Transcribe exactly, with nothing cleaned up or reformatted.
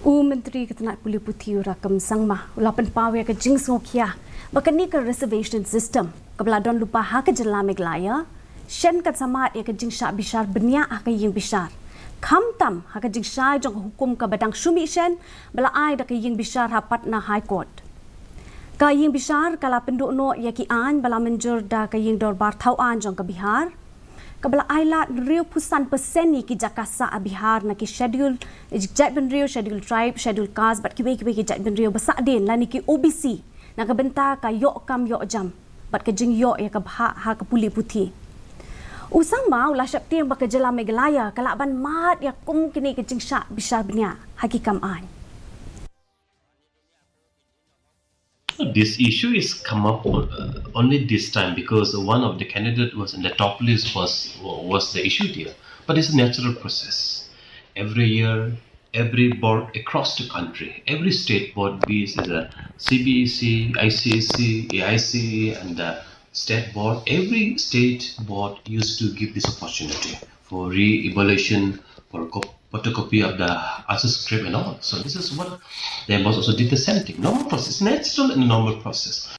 U Myntri ka tnat pule puthi u Rakkam Sangma u la pynpaw ïa ka jingsngewkhia ba kane ka reservation system kaba la don lypa ha ka jylla Meghalaya shen kan samad ïa ka jingshah bishar bniah ha ka ïing bishar, khamtam ha ka jingshai jong ka hukum kaba dang shu mih shen ba la ai da ka ïing bishar ha Patna High Court. Ka ïing bishar ka la pynduh noh ïa ki aiñ ba la mynjur da ka ïing dorbar thaw aiñ jong ka Bihar, kaba la ai lad hynriewphew san percent ïa ki jaka sah ha Bihar na ki schedule, jaitbynriew, schedule tribe, schedule caste bad kiwei kiwei ki jaitbynriew ba sahdien lane ki O B C na ka bynta ka ïoh kam ïoh jam bad ka jingïoh ïa ka bhah ha ka pule puthi. U Sangma u la sheptieng ba ka jylla Meghalaya ka lah ban mad ïa kum kine ka jingshah bishar bniah ha ki kam aiñ. This issue is come up uh, only this time because one of the candidate was in the top list was was the issue there. But it's a natural process. Every year, every board across the country, every state board, be it the C B S E, I C S E, A I C E, and the state board, every state board used to give this opportunity for re-evaluation, for co- photocopy of the answer script and all. So this is what they must also did the same thing. Normal process, natural and normal process.